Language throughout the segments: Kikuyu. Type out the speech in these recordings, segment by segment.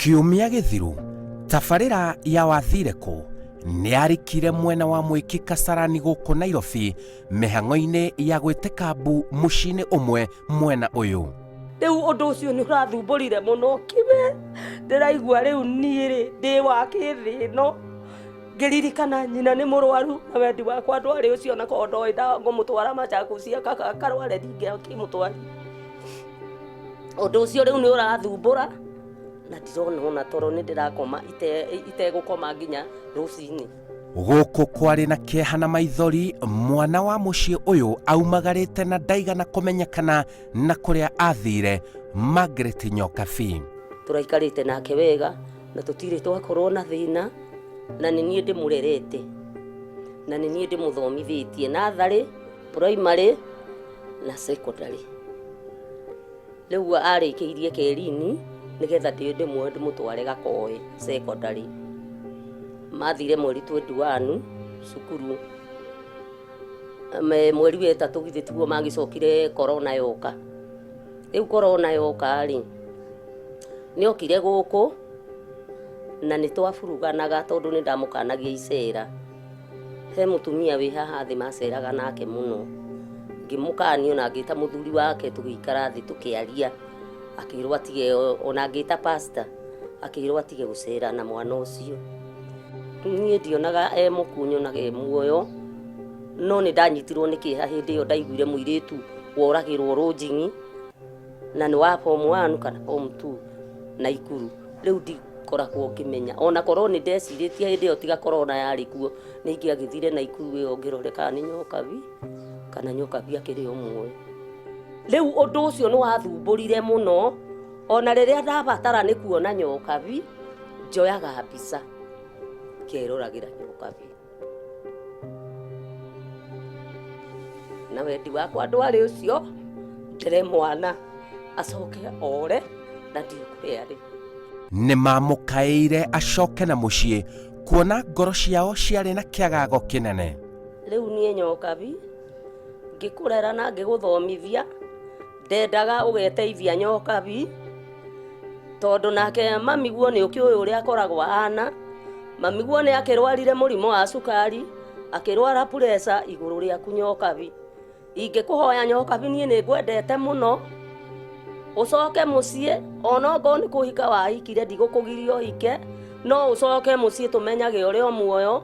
Kiumia gĩthiru, tabarĩra ya Wathire Kũ nĩyarikire mwena wa Mwĩki Kasarani gũkũ Nairobi mĩhang'o-inĩ ya gwĩtĩka mbu mũciĩ-inĩ ũmwe mwena ũyũ. Rĩu ũndũ ũcio nĩ ũrathumbũrire mũno kibe, ndĩraigua rĩu niĩ rĩ ndĩ wa kĩthĩ ĩno, ngĩririkana nyina nĩ mũrwaru na wendi wakwa ndwarĩ ũcio, na korwo ndoĩ ngũmũtwara Machakos akarware ndingĩakĩmũtwarire. Ũndũ ũcio rĩu nĩ ũrathumbũra na ndirona ona toro, nĩ ndĩrakoma itegũkoma nginya rũcinĩ. Gũkũ kwarĩ na kĩeha na maithori, mwana wa mũciĩ ũyũ aumagarĩte na ndaigana kũmenyekana na kũrĩa athire, Margaret Nyokabi. Tũraikarĩte nake wega na tũtirĩ twakorwo na thĩna, na nĩ niĩ ndĩmũrerete na nĩ niĩ ndĩmũthomithĩtie natharĩ, primary na secondary. Rĩu arĩkĩirie Kerini nĩgetha ndĩmuoe ndĩmũtware Gakoe secondary. Mathire mweri 21 cukuru, mweri wa 3 githĩ tiguo magĩcokire corona yoka. Rĩu corona yoka rĩ, nĩ okire gũkũ na nĩ twaburuganaga tondũ nĩ ndamũkanagia icera. He mũtumia wĩ haha thĩ maceraga nake mũno, ngĩmũkania ona ngĩta mũthuri wake tũgĩikara thĩ tũkĩaria, akĩrwo atige, ona ngĩta pastor akĩrwo atige gũcera na mwana ũcio. Niĩ ndionaga e mũkuũ, nyonaga e muoyo, no nĩ ndanyitirwo nĩ kĩeha hĩndĩ ĩyo ndaiguire mũirĩtu woragĩrwo rũnjing'i, na nĩ wa form 1 kana form 2 Naikuru. Rĩu ndikoragwo ngĩmenya, ona korwo nĩ ndecirĩtie hĩndĩ ĩyo tiga corona yarĩ kuo, nĩ ingĩagĩthire Naikuru ĩyo ngĩrore kana nĩ Nyokabi, kana Nyokabi akĩrĩ o muoyo. Rĩu ũndũ ũcio nĩ wathumbũrire mũno, ona rĩrĩa ndabatara nĩ kuona Nyokabi, njoyaga mbica ngeroragĩra Nyokabi. Na wendi wakwa ndwarĩ ũcio, ndere mwana acoke ore na ndiũĩ kũrĩa arĩ. Nĩ mamũkaĩire acoke na mũciĩ kuona ngoro ciao ciarĩ na kĩagago kĩnene. Rĩu niĩ Nyokabi ngĩkũrera na ngĩgũthomithia, ndendaga ũgeteithia Nyokabi, tondũ nake mami guo nĩ ũkĩũĩ ũrĩa akoragwo ahana. Mami guo nĩ akĩrwarire mũrimũ wa cukari, akĩrwara pureca igũrũ rĩaku Nyokabi. Ingĩkũhoya Nyokabi, niĩ nĩ ngwendete mũno, ũcoke mũciĩ, onokorwo nĩ kũhika wahikire, ndigũkũgiria ũhike, no ũcoke mũciĩ tũmenyage ũrĩa o muoyo,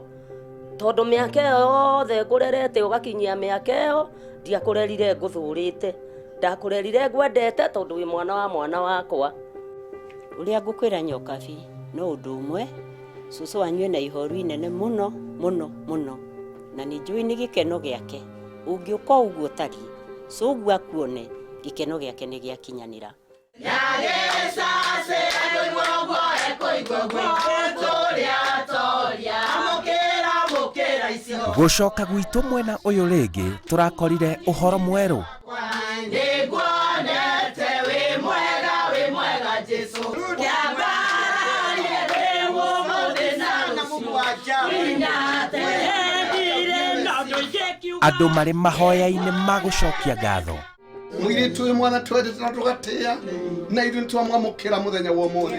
tondũ mĩaka ĩyo yothe ngũrerete ũgakinyia mĩaka ĩyo, ndiakũrerire ngũthũrĩte, ndakũrerire ngwendete tondũ wĩ mwana wa mwana wakwa. Ũrĩa ngũkwĩra Nyokabi no ũndũ ũmwe, cũcũ wanyu ena ihoru inene mũno mũno mũno, na nĩ njũĩ nĩ gĩkeno gĩake. Ũngĩũka o ũguo ũtariĩ, cũguo akuone, gĩkeno gĩake nĩ gĩakinyanĩra. Gũcoka gwitũ mwena ũyũ rĩngĩ tũrakorire ũhoro mwerũ. Andũ marĩ mahoya-inĩ ma gũcokia ngatho. Mũirĩtu ũyũ mwana twendete na tũgatĩa, na ithuĩ nĩtwamwamũkĩra mũthenya wa ũmũthĩ.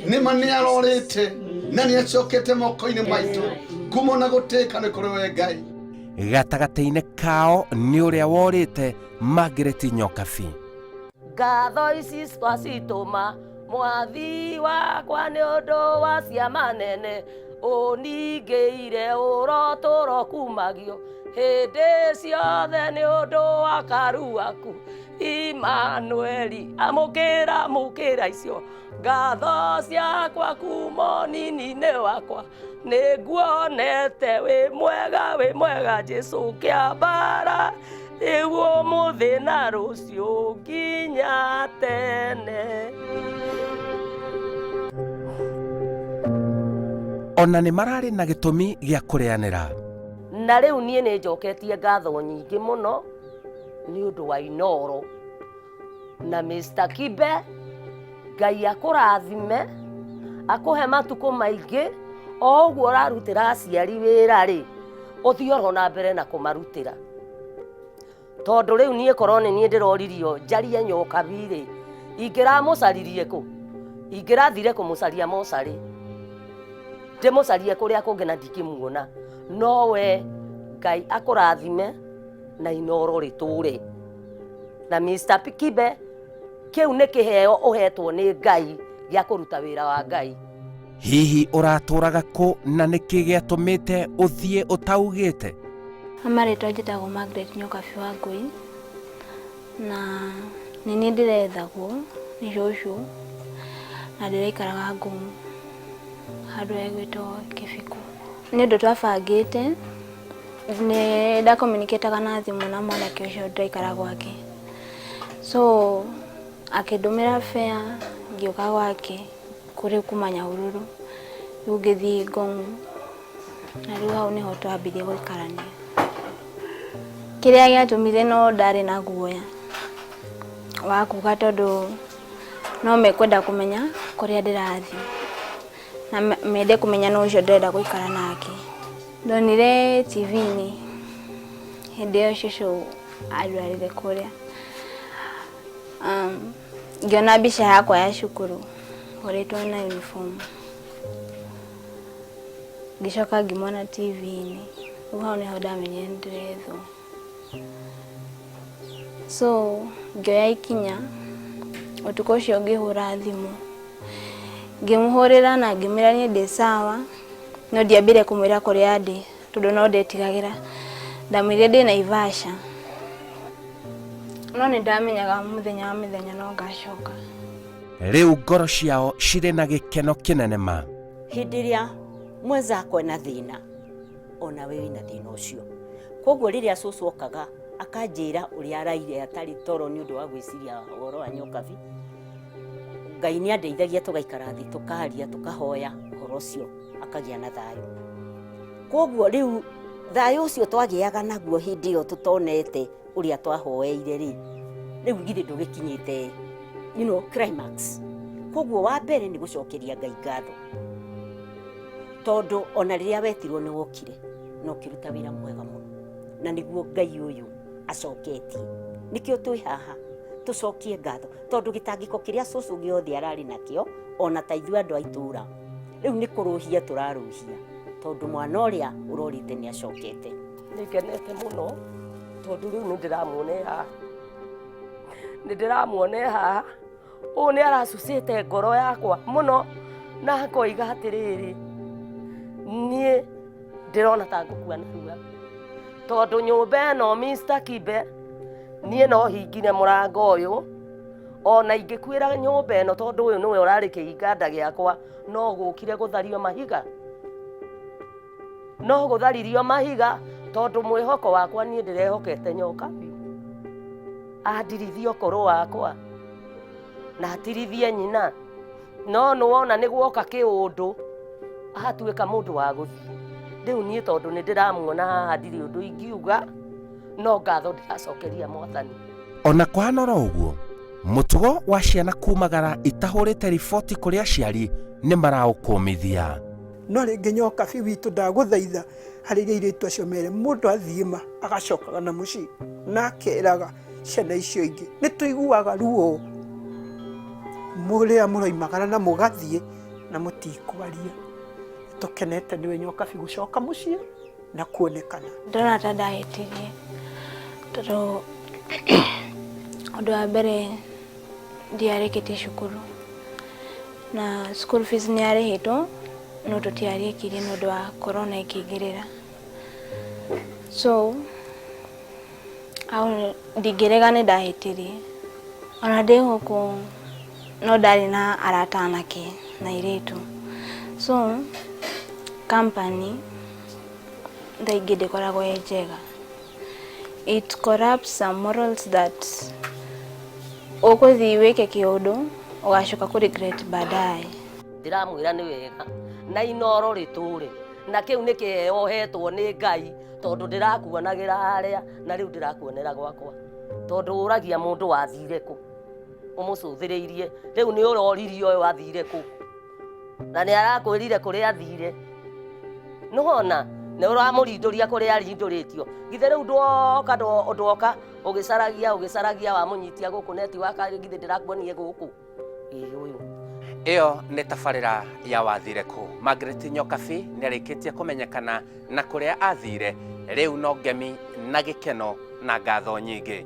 Nĩma nĩ arorĩte na nĩ acokete moko-inĩ maitũ. Ngumo na gũtĩka nĩ kũrĩ we Ngai. Gatagatĩ-inĩ kao nĩ ũrĩa worĩte Margaret Nyokabi. Ngatho ici twacitũma mwathi wakwa nĩ ũndũ wa ciama nene, ũningĩire ũrotũro kumagio hĩndĩ ciothe nĩ ũndũ wa karu waku Imanueli. Amũkĩra, amũkĩra icio ngatho ciakwa kuma ũnini-inĩ wakwa, nĩ nguonete wĩ mwega, wĩ mwega Jesu kĩambara, rĩu ũmũthĩ na rũciũ nginya tene. Ona nĩ mararĩ na gĩtũmi gĩa kũrĩanĩra. Na rĩu niĩ nĩ njoketie ngatho nyingĩ mũno nĩ ũndũ wa Inooro na Mr. Kibe. Ngai akũrathime, akũhe matukũ maingĩ, o ũguo ũrarutĩra aciari wĩra rĩ, ũthiĩ oro na mbere na kũmarutĩra. Tondũ rĩu niĩ korwo nĩ niĩ ndĩroririo njarie Nyokabi rĩ, ingĩramũcaririe kũ? Ingĩrathire kũmũcaria mocarĩ, ndĩmũcarie kũrĩa kũngĩ na ndingĩmuona. No we Ngai akũrathime na Inoro rĩtũre. Na Mr. Kibe, kĩu nĩ kĩheo ũhetwo nĩ Ngai gĩa kũruta wĩra wa Ngai. Hihi ũratũraga kũ na nĩkĩ gĩatũmĩte ũthiĩ ũtaugĩte? Marĩtwa njĩtagwo Margaret Nyokabi wa Ngũi, na nĩ niĩ ndĩrethagwo nĩ cũcũ, na ndĩraikaraga Ngũng'ũ handũ hegwĩtwo Kĩbikũ. Nĩ ũndũ twabangĩte, nĩ ndakominikĩtaga na thimũ na mwanake ũcio ndĩraikara gwake, so akĩndũmĩra fare ngĩũka gwake kũrĩ kuma Nyahururu, rĩu ngĩthiĩ Ngong'u, na rĩu hau nĩho twambirie gũikarania. Kĩrĩa gĩatũmire no ndarĩ na guoya wa kuga tondũ no mekwenda kũmenya kũrĩa ndĩrathiĩ na mende kũmenya nũ ũcio ndĩrenda gũikara nake. Ndonire TV-inĩ hĩndĩ ĩyo cũcũ arwarire kũrĩa, ngĩona mbica yakwa ya cukuru hũrĩtwo na uniform, ngĩcoka ngĩmona TV-inĩ, rĩu hau nĩho ndamenyire nĩ ndĩrethwo. So ngĩoya ikinya ũtukũ ũcio ngĩhũra thimũ, ngĩmũhũrĩra na ngĩmwĩra niĩ ndĩ sawa, no ndiambire kũmwĩra kũrĩa ndĩ tondũ no ndetigagĩra. Ndamwĩrire ndĩ Naivasha, no nĩ ndamenyaga mũthenya wa mĩthenya no ngacoka. Rĩu ngoro ciao cirĩ na gĩkeno kĩnene ma. Hĩndĩ ĩrĩa mwenzako ena thĩna, ona we wĩna thĩna ũcio. Koguo rĩrĩa cũcũ okaga akanjĩra ũrĩa araire atarĩ toro nĩ ũndũ wa gwĩciria ũhoro wa Nyokabi, Ngai nĩ andeithagia tũgaikara thĩ tũkaria tũkahoya ũhoro ũcio akagĩa na thayũ. Koguo rĩu thayũ ũcio twagĩaga naguo hĩndĩ ĩyo tũtonete ũrĩa twahoeire rĩ, rĩu githĩ ndũgĩkinyĩte climax. Koguo wa mbere nĩ gũcokeria Ngai ngatho, tondũ ona rĩrĩa wetirwo nĩ wokire na ũkĩruta wĩra mwega mũno, na nĩguo Ngai ũyũ acoketie. Nĩkĩo twĩ haha tũcokie ngatho, tondũ gĩtangĩko kĩrĩa cũcũ gĩothe ararĩ nakĩo, ona ta ithuĩ andũ a itũũra, rĩu nĩ kũrũhia tũrarũhia, tondũ mwana ũrĩa ũrorĩte nĩ acokete. Nĩ ngenete mũno tondũ rĩu nĩ ndĩramuona e haha, nĩ ndĩramuona e haha. Ũũ nĩ aracucĩte ngoro yakwa mũno na ngoiga atĩrĩrĩ, niĩ ndĩrona ta ngũkua narua, tondũ nyũmba ĩno Mr. Kibe niĩ no hingire mũrango ũyũ, ona ingĩkuĩra nyũmba ĩno, tondũ ũyũ nĩwe ũrarĩ kĩhinganda gĩakwa, no gũkire gũthario mahiga, no gũtharirio mahiga, tondũ mwĩhoko wakwa niĩ ndĩrehokete Nyokabi andirithie ũkũrũ wakwa na atirithie nyina, no nĩwona nĩ guoka kĩũndũ atuĩka mũndũ wa gũthiĩ. Rĩu niĩ tondũ nĩ ndĩramuona haha ndirĩ ũndũ ingiuga, no ngatho ndĩracokeria Mwathani. Ona kũhana oro ũguo, mũtugo wa ciana kumagara itahũrĩte riboti kũrĩ aciari nĩ maraũkũmithia. No rĩngĩ Nyokabi witũ, ndagũthaitha harĩ iria airĩtu acio mere mũndũ athiĩ ma agacokaga na mũciĩ na akeraga ciana icio ingĩ nĩ tũiguaga ruo mũrĩa mũroimagara na mũgathiĩ na mũtikwaria. Tũkenete nĩwe Nyokabi gũcoka mũciĩ na kuonekana. Ndona ta ndahĩtirie, tondũ ũndũ wa mbere ndiarĩkĩtie cukuru, na school fees nĩ yarĩhĩtwo no tũtiarĩkirie nĩ ũndũ wa corona ĩkĩingĩrĩra. So hau ndingĩrega nĩ ndahĩtirie. Ona ndĩ gũkũ no ndarĩ na arata anake na airĩtu, so company thaa ingĩ ndĩkoragwo ĩ njega. It corrupts some morals that ũgũthiĩ wĩke kĩũndũ ũgacoka kũ regret baadaye. Ndĩramwĩra nĩ wega na Inoro rĩtũre, na kĩu nĩ kĩheo ũhetwo nĩ Ngai, tondũ ndĩrakuonagĩra harĩa na rĩu ndĩrakuonera gwakwa, tondũ ũragia mũndũ wathire kũ ũmũcũthĩrĩirie, rĩu nĩ ũroririe ũyũ athire kũ, na nĩ arakwĩrire kũrĩa athire, nĩwona nĩ ũramũrindũria kũrĩa arindũrĩtio. Githĩ rĩu ndwoka ndwoka ũgĩcaragia ũgĩcaragia wamũnyitia gũkũ netiwaka, githĩ ndĩrakuonie gũkũ ĩĩ ũyũ. Ĩyo nĩ tabarĩra ya wathire kũ. Margaret Nyokabi nĩ arĩkĩtie kũmenyekana na kũrĩa athire, rĩu no ngemi na gĩkeno na ngatho nyingĩ.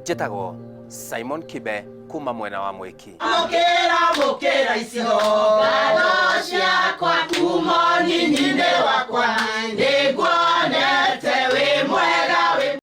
Njĩtagwo Simon Kibe kuma mwena wa Mwĩki. Amũkĩra, amũkĩra icio ngatho ciakwa kuma ũnyinyi-inĩ wakwa, nĩnguonete wĩ mwega.